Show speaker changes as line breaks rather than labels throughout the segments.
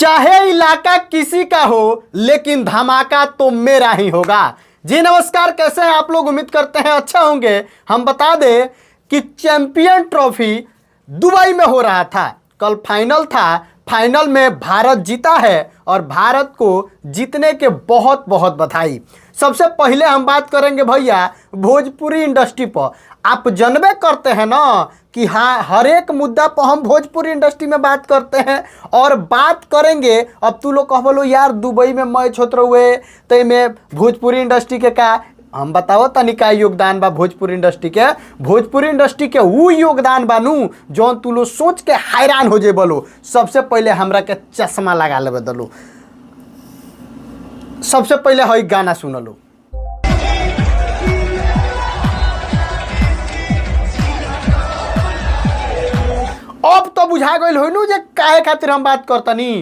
चाहे इलाका किसी का हो लेकिन धमाका तो मेरा ही होगा। जी नमस्कार, कैसे हैं आप लोग? उम्मीद करते हैं अच्छा होंगे। हम बता दें कि चैंपियन ट्रॉफी दुबई में हो रहा था, कल फाइनल था। फाइनल में भारत जीता है और भारत को जीतने के बहुत बहुत बधाई। सबसे पहले हम बात करेंगे भैया भोजपुरी इंडस्ट्री पर। आप जनबे करते हैं ना कि हाँ, हर एक मुद्दा पर हम भोजपुरी इंडस्ट्री में बात करते हैं और बात करेंगे। अब तू लोग कह बोलो यार दुबई में मैच होत रहुए तो एमे भोजपुरी इंडस्ट्री के का, हम बताओ तनी का योगदान बा भोजपुरी इंडस्ट्री के। भोजपुरी इंडस्ट्री के ऊ योगदान बानू जौन तू लोग सोच के हैरान हो जे बोलो। सबसे पहले हमरा के चश्मा लगा लेबे दलो, सबसे पहले हई गाना सुनलो। अब तो बुझा गइल होइनु जे काहे खातिर हम बात करतनी।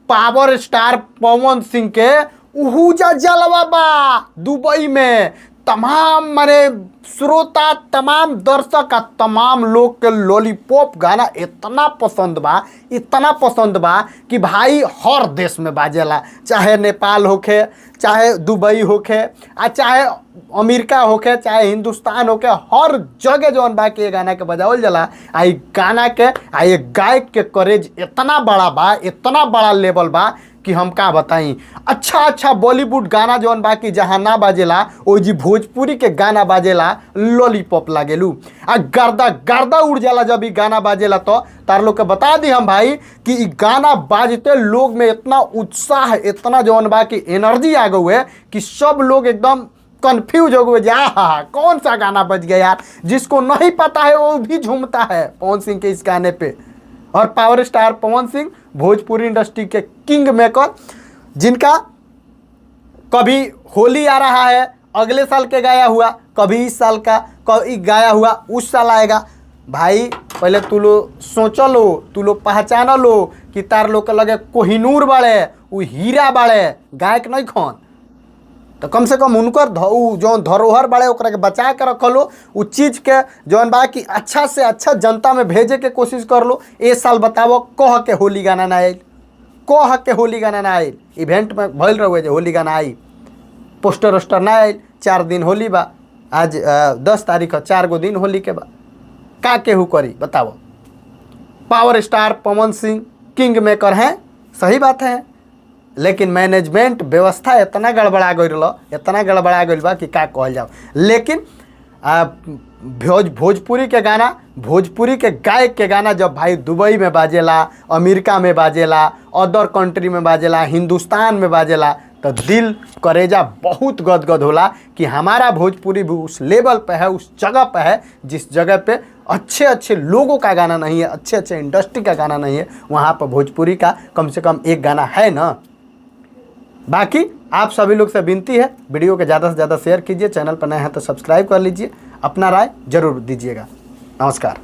पावर स्टार पवन सिंह के उहुजा जलवा बा दुबई में। तमाम माने श्रोता, तमाम दर्शक आ तमाम लोग के लॉलीपॉप गाना इतना पसंद बा, इतना पसंद बा कि भाई हर देश में बाजेला, चाहे नेपाल होखे, चाहे दुबई होखे, आ चाहे अमेरिका होखे, चाहे हिंदुस्तान होखे, हर जगह जौन बा के गाना के बजावल जाला। आ ई गाना के आ ये गायक के करेज इतना बड़ा बा, इतना बड़ा लेवल बा कि हम का बताई। अच्छा अच्छा बॉलीवुड गाना जौन बा कि जहाँ ना बाजेला ओ जी भोजपुरी के गाना बाजेला, लॉलीपॉप लागेलू आ गर्दा गर्दा उड़ जाला जब ई गाना बाजेला। तो तार लोग के बता दी हम भाई कि ई गाना बाजते लोग में इतना उत्साह, इतना जौन बा कि एनर्जी आ गई है कि सब लोग एकदम कंफ्यूज हो गए जे आहा कौन सा गाना बज गया यार। जिसको नहीं पता है वो भी झूमता है पवन सिंह के इस गाने पे। और power star Pawan Singh Bhojpuri industry के किंग मेकर, जिनका कभी होली आ रहा है अगले साल के गाया हुआ, कभी इस साल का, कभी गाया हुआ उस साल आएगा। भाई पहले तू लोग सोच लो, तू लोग पहचान लो कि तार लोग के लगे कोहिनूर बाड़े, उ हीरा बाड़े, गायक नहीं खन। तो कम से कम उनकर उ जौन धरोहर बाड़े ओकरा के बचा के रखलो, उ चीज़ के जौन बा कि अच्छा से अच्छा जनता में भेजे के कोशिश कर लो। ए साल बतावो कह के होली गाना ना आयल, कह के होली गाना ना आयल। इवेंट में भइल रहुए जे होली गाना आई, पोस्टर वोस्टर ना आयल। 4 दिन होली बा, आज 10 तारीख है, 4 गो दिन होली के बा, का केहू करी बताओ। Power star Pawan Singh king maker हैं, सही बात है, लेकिन मैनेजमेंट व्यवस्था इतना गड़बड़ा गई रहा, इतना गड़बड़ा गई बा कि का कहल जाओ। लेकिन भोजपुरी के गाना, भोजपुरी के गायक के गाना जब भाई दुबई में बाजेला, अमेरिका में बाजेला, अदर कंट्री में बाजेला, हिंदुस्तान में बाजेला, तो दिल करेजा बहुत गदगद होला कि हमारा भोजपुरी भी उस लेवल पे है, उस जगह पे है जिस जगह पे अच्छे अच्छे लोगों का गाना नहीं है, अच्छे अच्छे इंडस्ट्री का गाना नहीं है, वहाँ पर भोजपुरी का कम से कम एक गाना है ना। बाकी आप सभी लोग से विनती है, वीडियो के ज़्यादा से ज़्यादा शेयर कीजिए, चैनल पर नए हैं तो सब्सक्राइब कर लीजिए, अपना राय जरूर दीजिएगा। नमस्कार।